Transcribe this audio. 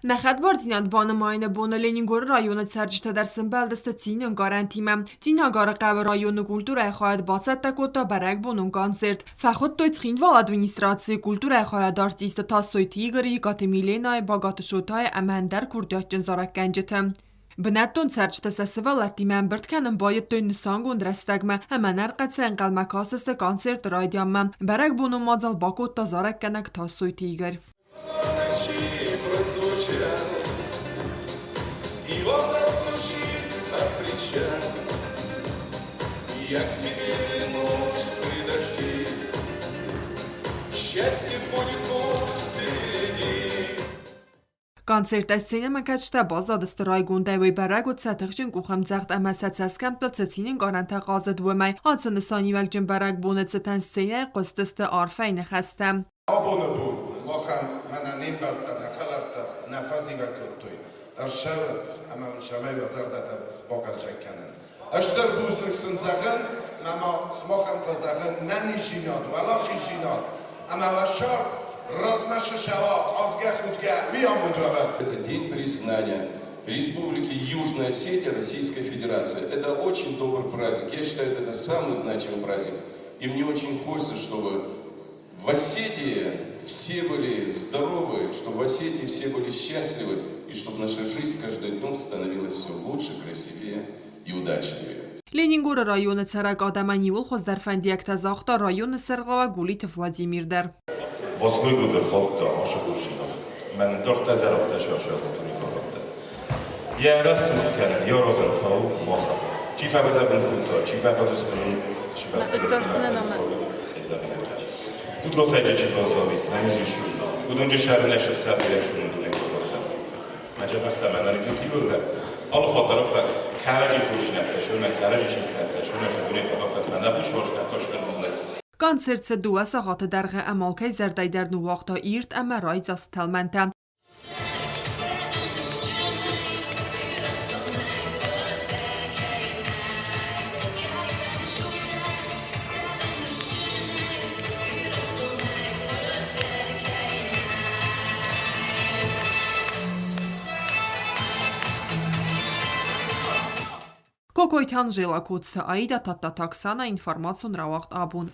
Нӕ хӕдбардзинад банымайыны боны Ленингоры районы цӕрджытӕ дӕр сӕмбӕлдысты цины ӕнкъарӕнтимӕ. Цъинагары хъӕуы районы культурӕйы хайад бацӕттӕ кодта бӕрӕгбонон концерт. Фӕхуыдтой Цхинвалы администрацийы культурӕйы хайады артисты Тассойты Игоры, Икъаты Миленайы, Багаты Шотайы ӕмӕ ӕндӕр курдиатджын зарӕггӕнджыты. Бынӕттон цӕрджытӕ сӕ сывӕллӕттимӕ ӕмбырд кӕнын байдыдтой нысангонд рӕстӕгмӕ ӕмӕ ӕнӕрхъӕцӕй ӕнхъӕлмӕ кастысты концерты райдианмӕ. Бӕрӕгбонон мадзал бакодта зарӕггӕнӕг Тассойты Игорь. Ночи прозвучал, И волна стучит о причал. Я к тебе вернусь, ты дождись, Счастье будет пусть впереди. Концерттӕ сценӕмӕкӕсджытӕ баззадысты райгондӕй, уый бӕрӕг уыд сӕ тыхджын къухӕмдзӕгъд ӕмӕ сӕ цӕсгӕмттыл цы цинӕнкъарӕнтӕ хъазыд, уымӕй. Ацы нысаниуӕгджын бӕрӕгбоны цытӕн сценӕйы хъуыстысты арфӕйы ныхӕстӕ. Абоны бон махӕн мӕнӕ не мбӕлттӕ, нӕ хӕлӕрттӕ нӕ фӕзивӕг кодтой ӕрсӕвын ӕмӕ уын цӕмӕй уӕ зӕрдӕтӕ бахъӕлдзӕг кӕнын. Стыр бузныг сын зӕгъын ӕмӕ ма сымахӕн та зӕгъын нӕниздзинад, уӕлахиздзинад ӕмӕ уӕ сӕр размӕ сысӕуа, хъавгӕ-худгӕ, уый амонд уӕ уӕд. Это день признания Республики Южная Осетия Российской Федерации. Это очень добрый праздник. Я считаю, это самый значимый праздник. И мне очень хочется, чтобы в Осетии все были здоровы, чтобы в Осетии все были счастливы, и чтобы наша жизнь с каждым днем становилась все лучше, красивее и удачливее. Ленингоры районы цӕрӕг адӕмӕн иууыл хуыздӕр фӕндиӕгтӕ загъта районы сӕргълӕууӕг Гулиты Владимир дӕр. Восьмой год ӕрхаудта ашы хорзинад. Мӕнӕн дарддӕр дӕр афтӕ сӕрсӕргъуыд уынаффӕ Йӕ рӕсугъд кӕнын, йӕ разӕртау махӕн. Чи фӕбӕдӕбын кодта, чи фӕхъӕдысмын, чи Удгосӕджы чи баззадис, нӕнизис уыдонджы сӕрынӕй сыфсӕрдӕй дуне фӕкодта. Ӕджӕбӕхтӕ мӕ наритотивылдӕ. Алы хатт дӕр афтӕ кӕрӕдзи хорзинӕдтӕ, сёнӕ кӕрӕдзи сифтӕдтӕ, сёнӕ сӕ дуне фӕдахта, нӕ бусорстӕ, тостӕр бузныг. Концерт сӕ дыууӕ сахаты дӕргъы ӕмӕ алкӕй зӕрдӕйы дӕр ныууагъта ирд ӕмӕ райдзаст тӕлмӕнтӕ. Кокойты Анжела, Коцты Аида, Тадтаты Оксана, информацион рауагъд абон.